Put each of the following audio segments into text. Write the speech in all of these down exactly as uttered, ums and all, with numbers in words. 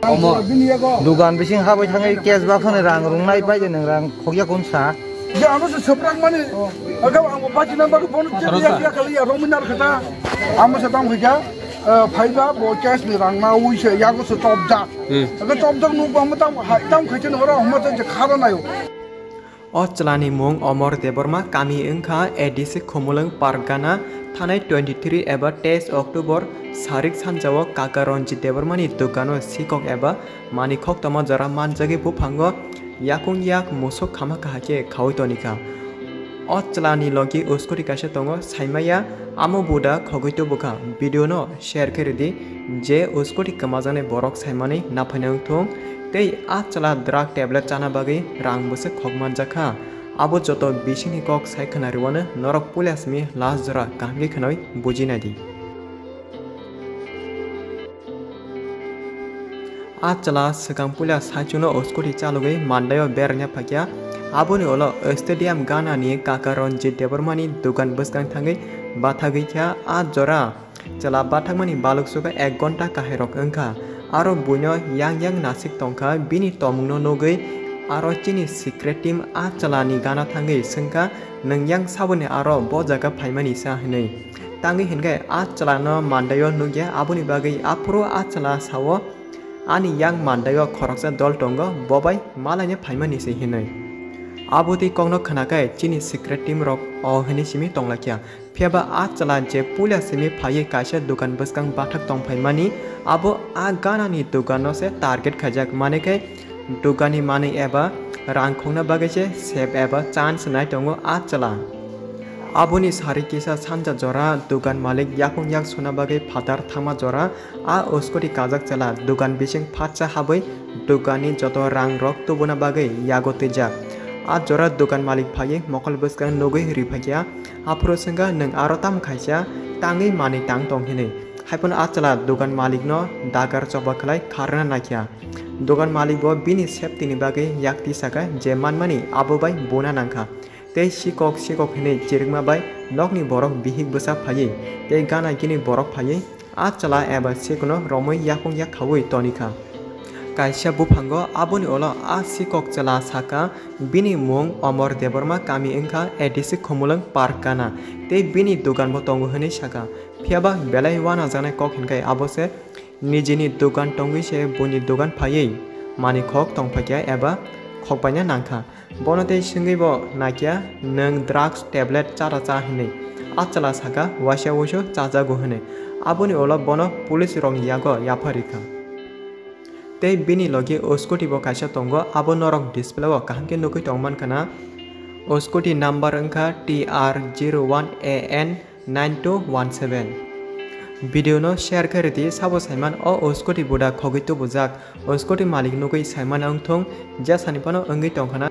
Omo, dugan bising habai thangwi cash box ni rang rung nai pai de nang rang khokya kun sa. Je ano se seprak mani, aga ang baji number phone je ya ya kali ya rominar khata. Amo se tang khika, phaiba bo cash ni rang na ui se yago se top jak. Aga top jak nuk ba mo tang hai tang khachen ora homa je khara nayo. O chwlani mung Omor Debbarma, kami wngkha A D C Khumulwng, Pargana, thanai twenty three eba teis October, sarik sanjao kaka Ranjit Debbarmani dukano sikok eba manwi khok tongma jora manjagwi buphango yakung yak musuk khama kahai khe khaui tonikha. O chwlani logi uskoti kaisa tongo, saimaya amo buda khogwi tubukha. Video no share khe ridi, je uskoti kwmajaknai borok saimani naphaina wngthung tei a chwla drug tablet chana bagwi rang bwswk khok manjakha. Abo joto bisingni kok sai khwna rwano norok puila simi last jora kaham khe khwnwi buji naidi. A chwla swkang puila saichungno uskoti chalogwi mandaio beraina phaikha. Aboni ulo stadium ganani kaka Ranjit Debbarmani dugan bwskang thangwi bathagwi kha. A jora chwla bathakmani baluk suka ek gonta kahairok wngkha. Aro buino yang yang nasik tongkha, bini tomungno nugwi aro chini secret team a chwlani gana thangwi swngkha, "Nwng yang saboni aro bo jaga phaimani sa?" hwnwi. Tangwi hinkhe a chwlano mandaio nukya, aboni bagwi aphuru a chwla sao, "Ani yang mandaio khoroksa dol tongo, bo bai malaina phaimani se," hwnwi. Abo tei kokno khwnakhai chini secret team rok o hwnwi simi tonglaikha. Phiyaba a chwla je puila simi phaiwi kaisa dukan bwskang bathak tongphaimani, abo a ganani dukanno se target khaijak, mane khe dukanni manwi eba rang khokna bagwi se sep eba chance nai tongo a chwla. Aboni sari kisa sanja jora dukan malik yakung yak suna bagwi phatar thangma jora a uskoti kajak chwla dukan bising phatsa habwi dukanni joto rang rok tubuna bagwi yago twijak. A jora dukan malik phaiwi mokol bwskang nugwi riphaikha, aphuru swngkha, "Nwng aro tamo khaisa tangwi manwi tang tong?" hwnwi. Haiphano a chwla dukan malikno dagar choba khlai kharna naikha. Dukan malik bo bini safety ni bagwi yak tisakha je manmani abo bai buna nangkha. Tei sikok sikok hinwi chirikma bai nokni borok bihik bwsa phaiwi tei gana gini borok phaiwi a chwla eba sikono romwi yakung yak khaui tonikha. Kaisa buphango aboni ulo a sikok chwla sakha, bini mung Omor Debbarma, kami wngkha A D C Khumulwng, Pargana, tei bini dugan bo tongo hwnwi sakha. Phiyaba belai uanajaknai kok hinkhe abo se nijini dugan tongwi se buini dugan phaiwi manwi khok tongphaikha eba khokbaina nangkha. Bono tei swngwi bo naikha, "Nwng drugs tablet chara cha?" hwnwi. A chwla sakha, "Waisa wuisu chajago," hwnwi. Aboni ulo bono police rokni yago yapha rikha. Tei bini logi o scooty bo kaisa tongo, abo norok display o kaham khe nugwi tong mankha na. O scooty number wngkha T R zero one A N nine two one seven. Video no share khe rwdi, sabo saiman o, o scooty buda khogwi tubujak, o scooty malik nugwi saiman wngthung, jesani phano wngwi tongkha na.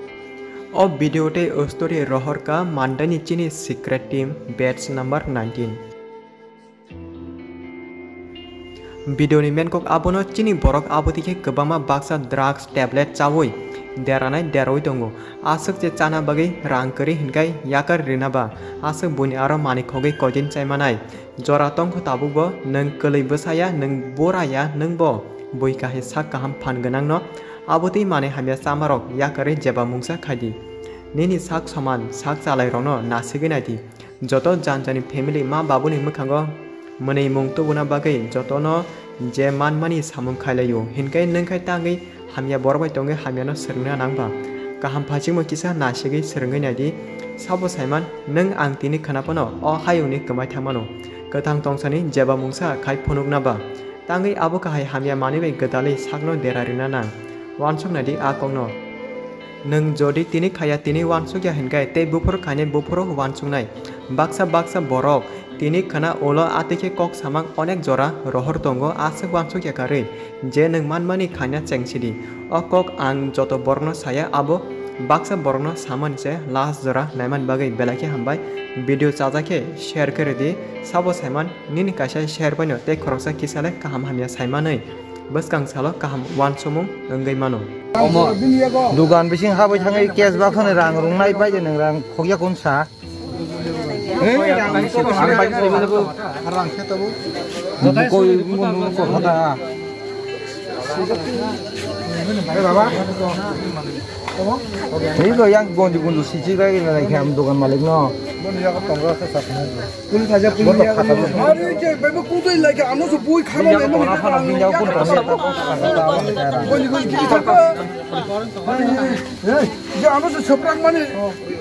O video tei o story rohorkha Mandani chini secret team batch number nineteen. Video ni main kok abono, chini borok abo twi khe kwbangma baksa drugs tablet chaui deranai deraui tongo. Aswk je chana bagwi rang kwrwi hinkhai yakar rina ba, aswk buini aro manwi khogwi koidin chai manai. Jora tongkho tabukbo, nwng kwlwi bwsaya, nwng buraya, nwngbo bui kahai sak kaham phan gwnangno abo twi manwi hamya chamarok yakarwi jeba mungsa khaidi. Nini sak soman sak chalairokno nasigwi naidi. Joto jani jani family ma babuni mwkhango mwnwi mung tubuna bagwi jotono je manmani samung khailaio, hinkhe nwngkhai tangwi hamya borok bai tongwi hamyano swrwngna nangba. Kaham phachikmo kisa nasigwi swrwngwi naidi. Sabo saiman, nwng ang tini khwna phano o hayungni kwmai thangmano. Kwthang tongsani jeba mungsa khai phunukna ba. Tangwi abo kahai hamya manwi bai gwdalwi sakno dera rina nang. Uansuk naidi a kokno. Nwng jodi tini khaya, tini uansukya hinkhe tei buphuru khainai buphuru uansuknai. Baksa baksa borok tini khwna ulo atwi khe kok samang onek jora rohor tongo, aswk uansukya karwi je nwng manmani khaina chengsidi. O kok ang joto borokno saya, abo baksa borokno samani se last jora naiman bagwi belai khe hambai. Video chajak khe share khe rwdi, sabo saiman nini kaisa share baino tei khoroksa kisa le kaham hamya saimanwi bwskang salo kaham uansukmung wngwi mano. Omo dugan bising habwi thangwi cash box ni rang rung nai pai de, nwng rang khokya kun sa. Hey, rang khokya kun sa. Rang khe tabuk. Koi, koi, koi, koi, koi, koi. Ini kok yang gonji gonji siji lagi lagi kayak dokan malik no. Puli saja puli ya. Hari je bebe kudai lagi anu su bui khana le mani. Bini yang pun kami tak kau kata apa negara. Gonji gonji siji tak. Hei, hei, hei. Ya anu su seprak mani.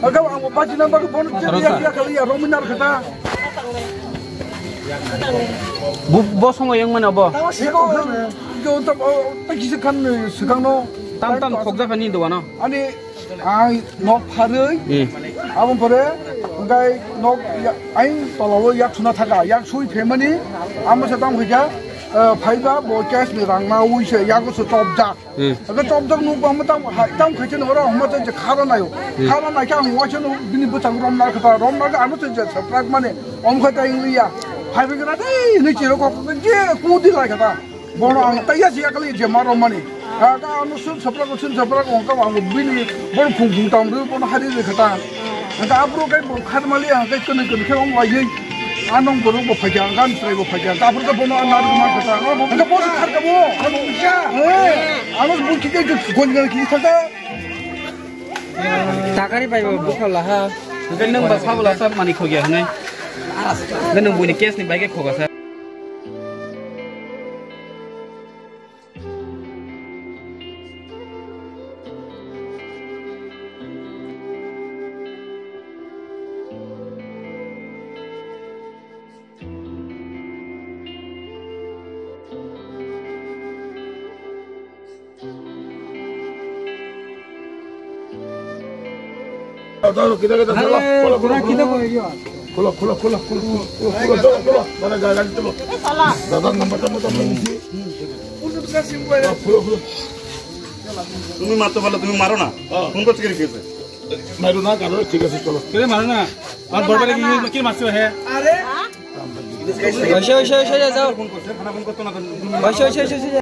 Agak ang baji nang bagi bonus je ya ya kali ya rominar kata. Bo, bo somo yang mana bo? Iko, iko ta, ta kisa kan, eh, sekarang no. Tam tam khokja kani doano. Ani, ai, nok pharui. Hmm. Abang pore, engkai nok ya, aing tolao yak suna thaga, yak sui phaimani, amo se tam hoika, eh, phaiba bo cash ni rang na ui se, yago se top jak. Hmm. Aga chop chop nuk bang tam hai tam khai chen ora homa chen je khara nayo. Hmm. Khara nai khe ang wa chen bini bwchang rom nar kha rom nar ano chen je saprak mane om khai ta ingliya. Hai bi gra dei ni chiro ko je ku di lai kha ta. Bono ang ta ya ji akali je ma rom mani. Aga ano sun saprak sun saprak ong ka ang bini bon phung phung tam ru bon hari ri kha ta. Ang ka apro kai bo khar mali ang kai kene kene khe ong lai. Anong borok bo phaikha, ang gan trai bo phaikha, tapor ka bono ang narwk ma kha ta. Ang ka bono khar ka bo, ano bisa. Eh, ano bo kike ke gon gan ki thaka. Takari bai bo bukhala ha. Nang ba sabula sab mani khogya hanai. Nang buni case ni bai ke khoga sa. Dalo, kita, kita, dalo. Ayo, khula, khula, kita khula. Kita khula, khula, khula. Dalo, dalo, khula. Mana jalan itu, lo. Dada, nambar, nambar, nambar, ini sih. Khula, khula. তুমি মারতে পারলে তুমি মারো না। হ্যাঁ। ফোন করছে কি রেখেছে? মারো না, কারো ঠিক আছে, চলো। কে মারো না? আর বড় বড় কি, কি মারছে হে? আরে। ওইসে, ওইসে, ওইসে, যাও। ফোন করছে, ফোন করতো না তো। ওইসে, ওইসে, ওইসে, ওইসে।